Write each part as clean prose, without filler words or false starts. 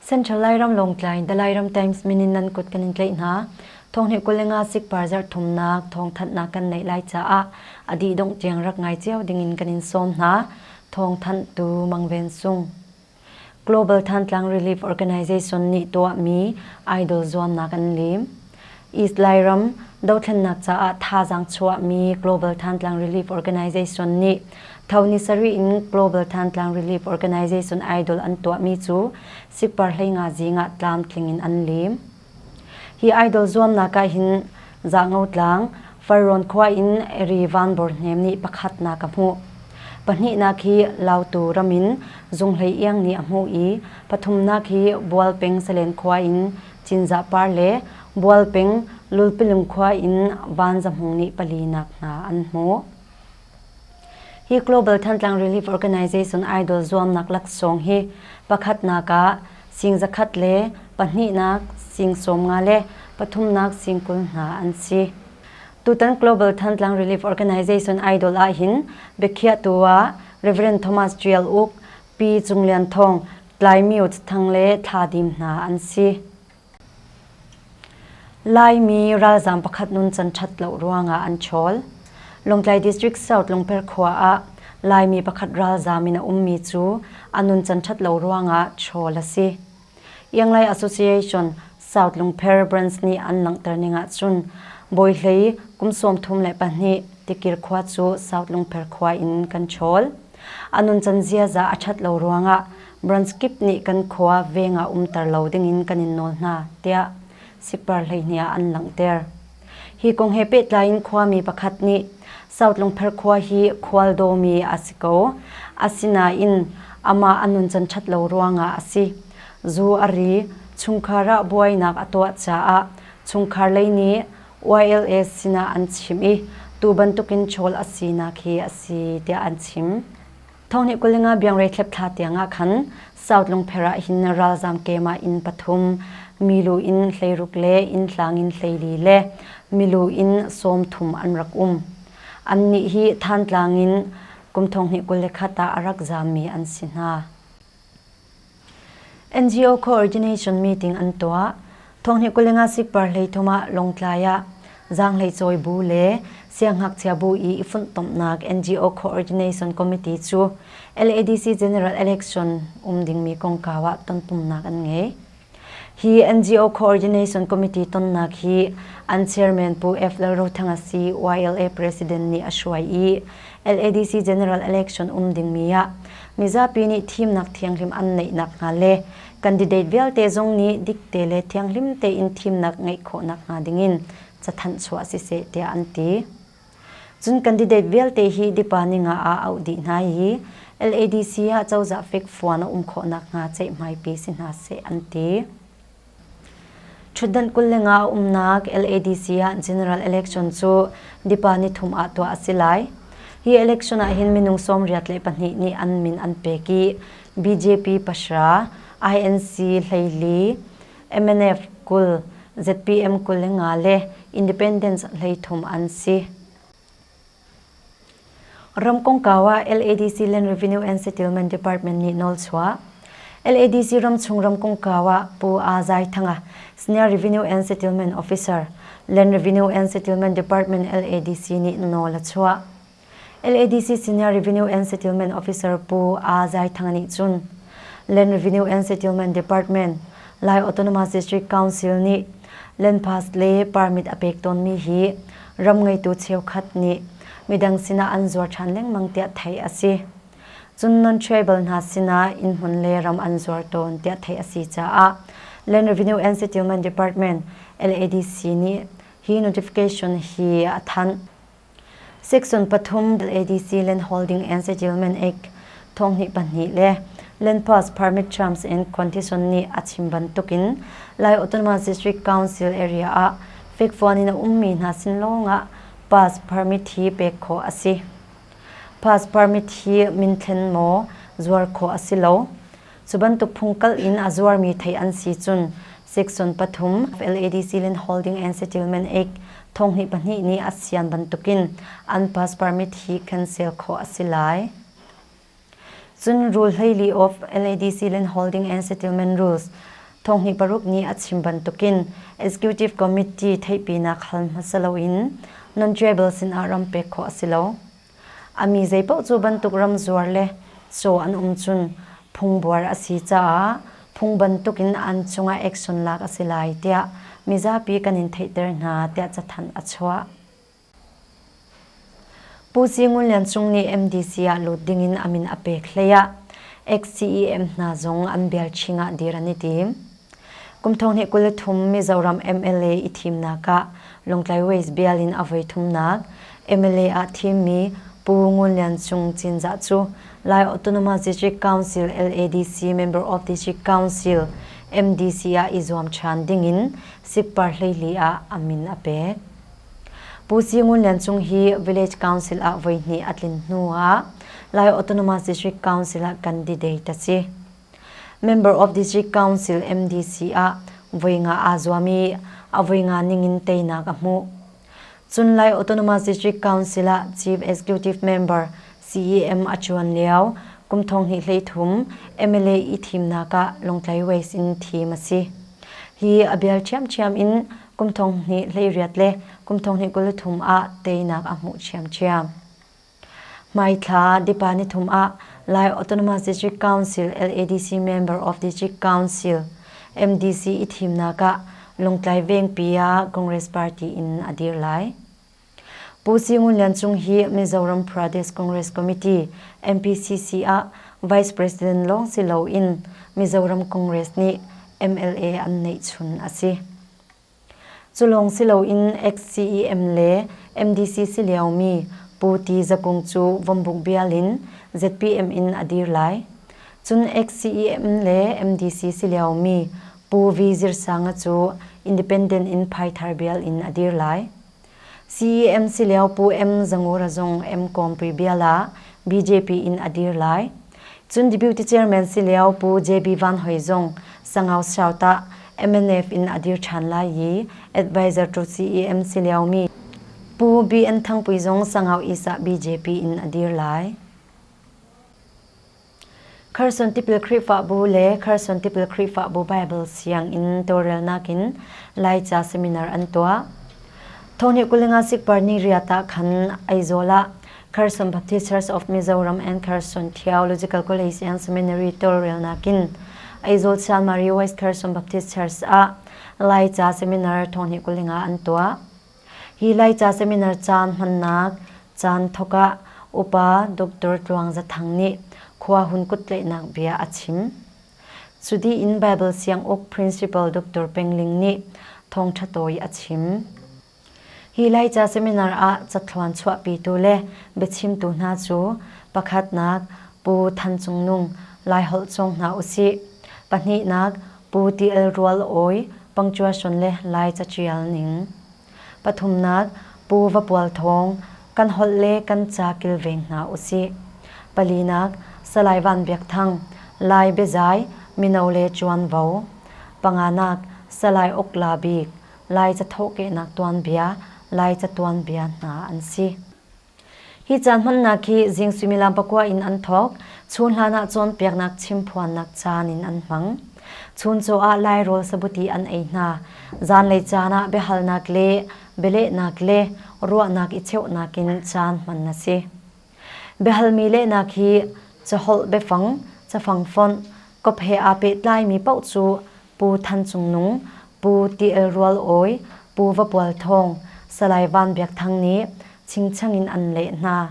Central Lairam Lawngtlai The Lairam Times min in nan kut kan in tlaih hna. Thawng 25 sikpar zarh thumnak thawngthanhnak kan neih lai caah a dih dongh tiang rak ngai cio ding in kan in sawm hna. Thawngthanhtu Mang Ven Sung. Global Thantlang Relief Organization nih tuahmi idol zuamnak an lim. East Lairam dothlennak caah thazaang chuahmi Global Thantlang Relief Organization nih tho ni sarih in Global Thantlang Relief Organization idol an tuahmi cu sikpar 15 zing ah tlamtling in an lim. Hi idol zuamnak ah hin Zahngo tlang, Farrawn khua in Eri Van Bor Hnem nih pakhatnak a hmuh. Pahnihnak hi Lautu ram in Zunghlei Iang nih a hmuh i pathumnak hi Bualpeng Salen khua in Cinzah Par le Bualpeng Lulpilung khua in Van Za Hmung nih palinak hna an hmuh. Hi Global Thantlang Relief Organization Idol zuamnak laksawng hi pakhatnak ah sing zakhat le pahnihnak sing 50 le pathumnak sing 20 hna an si. Tutan Global Thantlang Relief Organization Idol ahhin biakhiahtu ah Reverend Thomas Tial Uk, Pi Cung Lian Thawng, Tlai Mute Thang le Thla Dim hna an si. Laimi ralzaam pakhat nuncan ṭhat lo ruangah an ṭhawl. Lawngtlai District South Lungper khua ah Laimi pakhat ralzaam in a ummi cu a nuncan ṭhat lo ruangah ṭhawl a si. Ianglai Association South Lungper Branch nih an langhter ning ahcun Bawi Hlei kum 32 Tikir khua cu South Lungper khua in kan ṭhawl. A nuncan ziaza a ṭhat lo ruangah Branch kip nih kan khua veng ah umter lo dingin kan in nawl hna, tiah sikpar 12 ah an langhter. Hi kong he pehtlai in khuami pakhat nih South Lungpher khua hi khual dawmi a si ko. Asinain amah a nuncan ṭhat lo ruangah a si. Zu a ri, chungkhar ah buainak a tuah caah chungkhar lei nih YLA sinah an chim i tu bantukin ṭhawl a sinak hi a si tiah an chim. Thonghnih 25 biangrei thlep thla tiangah khan South Lungpher ah hin ralzaam kemah inn pathum, milu in 16 le innhlang in 14 le milu in 30 an rak um. Annih hi Thantlang in kum 2021 ah a rak zaammi an si hna. NGO Coordination Meeting an tuah. Thonghnih 25 sikpar 33 ah Lawngtlai ah zaanghleicawi bu le siangngakchia bu i i funhtomhnak NGO Coordination Committee cu LADC General Election um dingmi kongkau ah tonpumnak an ngei. Hi NGO Coordination Committee tonnak hi an chairman Pu F. Lalrothanga si YLA President nih a hruai i LADC General Election um dingmi ah mizapi nih thimnak thianghlim an neih nakhnga le candidate vialte zong nih dikte le thianghlim tein thimnak ngeih khawh nakhnga dingin cathanh chuah siseh tiah an ti. Cun candidate vialte hi dipa ninga ah auh dih hna i LADC ah cozah fekfuan a um khawh nakhnga ceihmaipi si hna seh an ti. Ṭhutdan 25 a umnak LADC ah general election cu dipa nithum ah tuah a si lai. Hi election ah hin minung 82 nih an min an pek i BJP pahra, INC 14, MNF 20, ZPM 25 le Independence 33 an si. Ram kongkau ah LADC Land Revenue and Settlement Department nih nawlchuah. LADC ramchung ram kongkau ah Pu A Zai Thanga, Senior Revenue and Settlement Officer, Land Revenue and Settlement Department LADC nih nawl a chuah. LADC Senior Revenue and Settlement Officer Pu A Zai Thanga nih cun Land Revenue and Settlement Department, Lai Autonomous District Council nih land pass le permit a pek tawnmi hi ram ngeitu cheukhat nih midang sinah an zuar ṭhan lengmang tiah theih a si. Cun non-tribal hna sinah innhmun le ram an zuar tawn tiah theih a si caah Land Revenue and Settlement Department LADC nih hi notification hi a thanh. Section pathum LADC Land Holding and Settlement Act thonghnih pahnih le Land Pass Permit Terms and Condition nih a chim bantukin Lai Autonomous District Council area ah fekfuan in a ummi hna sin lawngah pass permit hi pek khawh a si. Pass permit hi minthlen maw zuar khawh a si lo. Cu bantuk phungkalh in a zuarmi thei an si cun Section pathum LADC Land Holding and Settlement Act thonghnih pahnih nih a sian bantukin an pass permit hi cancel khawh a si lai. Cun Rule 14 of LADC Land Holding and Settlement Rules thonghnih paruk nih a chim bantukin Executive Committee theihpinak hal hmasa loin non-tribal sinah ram pek khawh a si lo. A mi zeipaoh cu bantuk ram zuar le caw an um cun phungbuar a si caah phung bantukin an cungah action lak a si lai tiah mizapi kan in theihter hna tiah cathanh a chuah. Pu Si Ngun Lian Cung nih MDC ah lut dingin a min a pek hlei ah ex-CEM hna zong an bialching ah dir an i tim. Kum 2023 Mizoram MLA i thimnak ah Lawngtlai West bial in a voi thumnak MLA ah thimmi Pu Ngun Lian Cung Cinzah cu Lai Autonomous District Council LADC Member of District Council MDC ah i zuam ṭhan dingin sikpar 14 ah a min a pek. Pu Si Ngun Lian Cung hi Village Council ah voihnih a tlin hnu ah Lai Autonomous District Council ah candidate a si. Member of District Council MDC ah voi nga aa zuam i a voi nga ningin teinak a hmuh. Cun Lai Autonomous District Council ah Chief Executive Member CEM a ṭuan lio kum 2023 MLA i thimnak ah Lawngtlai West in thim a si. Hi a bial ṭhiamṭhiam in kum 2018 le kum 2023 ah teinak a hmuh ṭhiamṭhiam. Hmaithla Dipa nithum ah Lai Autonomous District Council LADC Member of District Council MDC i thimnak ah Lungtlai Vengpi ah Congress Party in a dir lai. Pu Si Ngun Lian Cung hi Mizoram Pradesh Congress Committee MPCC ah Vice President lawng si loin Mizoram Congress nih MLA an neihchun a si. Cu lawng si loin ex-CEM le MDC si liomi Pu Ti Za Kung cu Vombuk bial in ZPM in a dir lai. Cun ex-CEM le MDC si liomi Pu V Zir Sanga cu Independent in Phaithar bial in a dir lai. CEM si lio Pu M Zangura zong M Kawmpui bial ah BJP in a dir lai. Cun Deputy Chairman si lio Pu JB Van Hoi zong Sangau South ah MNF in a dir ṭhan lai i Advisor to CEM si liomi Pu BN Thangpui zong Sangau East ah BJP in a dir lai. Carson Tipil Khrihfabu le Carson Tipil Khrihfabu Baibal Sianginn tawlrelnak in Laica seminar an tuah. Thawhnih 25 sikpar ni riat ah khan Aizawl ah Carson Baptist Church of Mizoram and Carson Theological College and Seminary tawlrelnak in Aizawl Chalmari West Carson Baptist Church ah Laica seminar thawhnih 25 an tuah. Hi Laica seminar caan hmannak caan thawk ah upa Dr. Tluang Za Thang nih khua hun kuttlaihnak bia a chim. Cu dih in Baibal sianguk Principal Dr. Peng Ling nih thawngṭha tawi a chim. Hi Laica seminar ah cathluan chuahpitu le biachimtu hna cu pakhatnak Pu Than Cung Nung, Laiholh cawng hna usih. Pahnihnak Pu Ti-El Rual Awi, punctuation le Lai caṭial ning. Pathumnak, Pu Va Pual Thawng, kan holh le kan ca kilveng hna usih. Palinak, Salai Van Biak Thang, Lai biazai, mino le ṭuanvo. Panganak, Salai Uk La Bik, Lai cathawhkehnak tuanbia, Lai ca tuanbia hna an si. Hi caan hmannak hi zing suimilam pakua in an thawk. Chun hlan ah cawnpiaknak chimphuannak caan in an hmang. Chuncaw ah Lairawl sabuti an ei hna. Zanlei caan ah biahalnak le bialehnak le ruahnak i cheuhnak in caan hman a si. Biahalmi lehnak hi caholh biafang, cafang fonh, kop he aa pehtlaimi paoh cu Pu Than Cung Nung, Pu Ti-El Rual Awi, Pu Va Pual Thawng, Salai Van Biak Thang nih chingchang in an leh hna.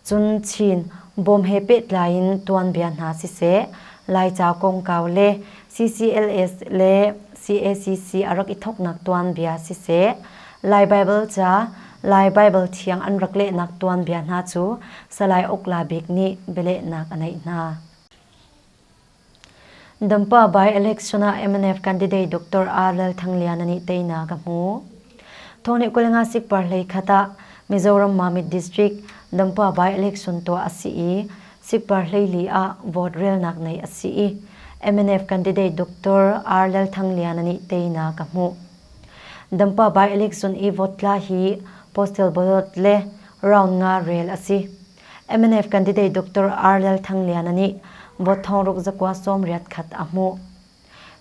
Cun Chin bawm he pehtlai in tuanbia hna siseh, Laica kongkau le CCLS le CACC a rak i thawknak tuanbia siseh, Lai Baibal ca, Lai Baibal thiang an rak lehnak tuanbia hna cu Salai Okla Bik nih bialehnak a neih hna. Dampa by-election ah MNF candidate Dr. R. Lal Thang Lian nih teinak a hmu. Thawngnih 25 sikpar 11 ah Mizoram Mamit District Dampa by-election tuah a si i sikpar 14 ah vote relnak neih a si i MNF candidate Dr. R. Lal Thang Lian nih teinak a hmuh. Dampa by-election i vote tla hi postal ballot le round nga rel a si. MNF candidate Dr. R. Lal Thangliana nih vote thong ruk zakua 81 a hmuh.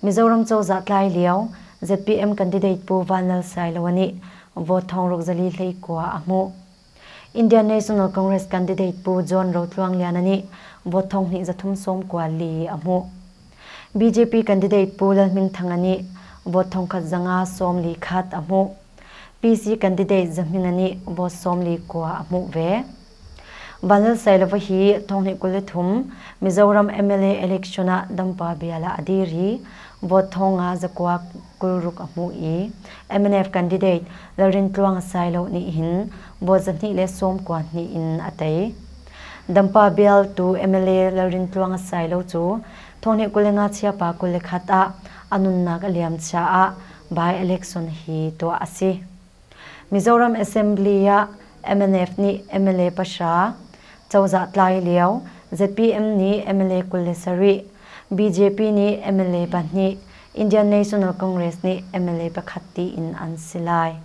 Mizoram cozah tlai lio ZPM candidate Pu Vanlal Sailoa nih vote thong ruk zali hlei kua a hmuh. Indian National Congress candidate Pu John Rotluangliana nih vote thong hnih zathum sawm kua li a hmuh. BJP candidate Pu Lalhmingthanga nih vote thong khat zanga sawm li khat a hmuh. PC candidate Zahminga nih vote sawm li kua a hmuh ve. Vanlalsailova hi 2023 Mizoram MLA election ah Dampa bial ah a dir i vote thong ah zakua 26 a hmuh i MNF candidate Lalrintluang Sailo nih hin vote 292 in a tei. Dampa bialtu MLA Lalrintluang Sailo cu 2025 chiapa 21 ah a nunnak a liam caah by election hi tuah a si. Mizoram Assembly ah MNF nih MLA pahra, cozah tlai lio ZPM nih MLA 27, BJP nih MLA pahnih, Indian National Congress nih MLA pakhat tiin an si lai.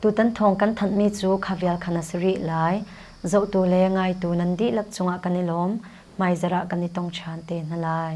Tutan thawng kan thanhmi cu kha vial khan a si rih lai. Zohtu le ngaitu nan dihlak cungah kan i lawm. Hmaizarh ah kan i tong ṭhan te hna lai.